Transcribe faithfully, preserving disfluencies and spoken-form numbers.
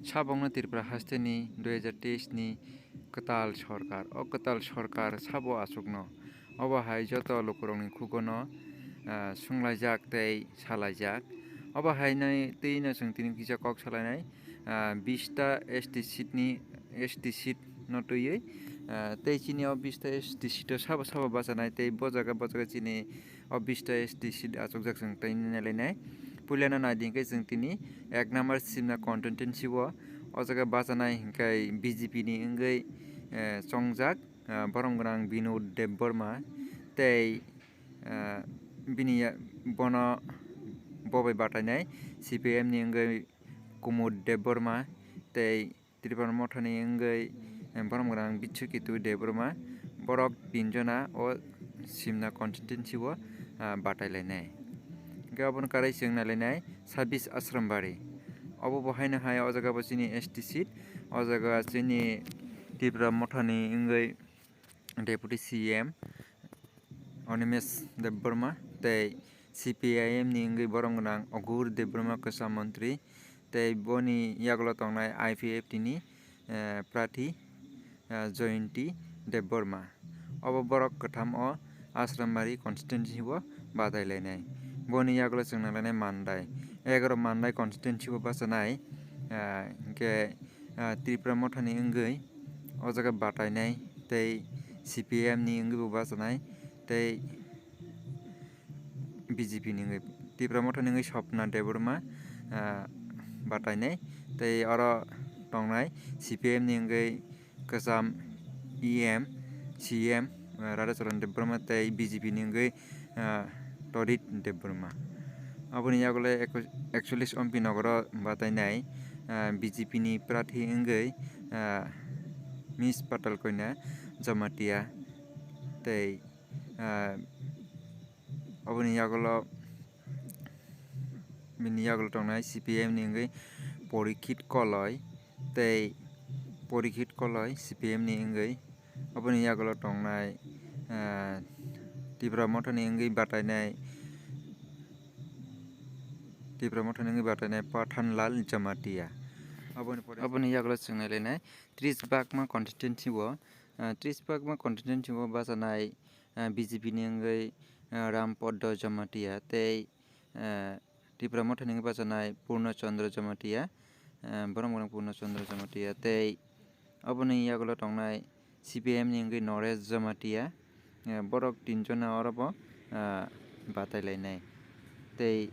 Sabokno Tripura hasteni dui hajar teis ni kwtal sorkar. O kwtal sorkar sabo achukno. Obo hai joto lukurokni khugono, ah, sunglaijak tei salaijak. Obo hai nai twi no chwng tini kisa kok salainai, ah, bista S T seat ni, S T seat no twiwi, ah, tei chini o bista S T seat o sabo sabo bachanai tei bo jaga bo jaga chini o bista S T seat achukjak chwng tei nailainai. Puilano naidi hwnkhe chwng tini ek number Simna constituency o, o jaga bachanai hwnkhe B J P ni wngwi, eh, chongjak, eh, borom gwnang Binod Debbarma tei, eh, bini ya-, bono bo bai batainai C P I M ni wngwi Kumud Debbarma tei Tripura Mothani wngwi, eh, borom gwnang Bichukhitu Debbarma, borok tin jona o Simna constituency o, ah, batai lainai. Hwnkhe obono karwi chwng nai lainai Sabis Asrambari. Obo bo haino hai o jaga bo chini S T seat, o jaga chini Tripura Mothani wngwi Deputy C M Animesh Debbarma tei C P I M ni wngwi borom gwnang Ogur Debbarma kwcham montri tei boni yagulo tongnai I P F T ni, eh, prathi, eh, Jayanti Debbarma. Obo borok kwtham o Asrambari constituency o batai lainai. Boni yagulo chwng nai lainai Mandai. Egaroh Mandai constituency o bachanai, eh, hwnkhe, eh, Tripura Mothani wngwi o jaga batainai tei C P I M ni wngwi bo bachanai tei B J P ni wngwi, Tripura Mothani wngwi Swapna Debbarma, ah, batainai tei oro tongnai C P I M ni wngwi kwcham E M, C M, ah, Radhacharan Debbarma tei B J P ni wngwi, ah, Torit Debbarma. Aboni yagulo eko-, ekchollis M P nogoro batainai, ah, B J P ni prathi wngwi, ah, Miss Patal Kanya Jamatia tei, ah, oboni yagulo, bini yagulo tongnai C P I M ni wngwi Porikhit Koloi tei Porikhit Koloi C P I M ni wngwi. Oboni yagulo tongnai, ah, Tipra Mothani wngwi batainai, Tipra Mothani wngwi batainai Pathanlal Jamatia. Aboni pore, aboni yagulo chwng nai lainai tris bakma constituency o, ah, tris bakma constituency o bachanai, ah, B J P ni wngwi, ah, Ram Poddo Jamatia tei, ah, Tipra Mothani wngwi bachanai Purno Chandra Jamatia, ah, borom gwnang Purno Chandra Jamatia tei oboni yagulo tongnai C P I M ni wngwi Noresh Jamatia, ah, borok tin jona oro bo, ah, batai lainai. Tei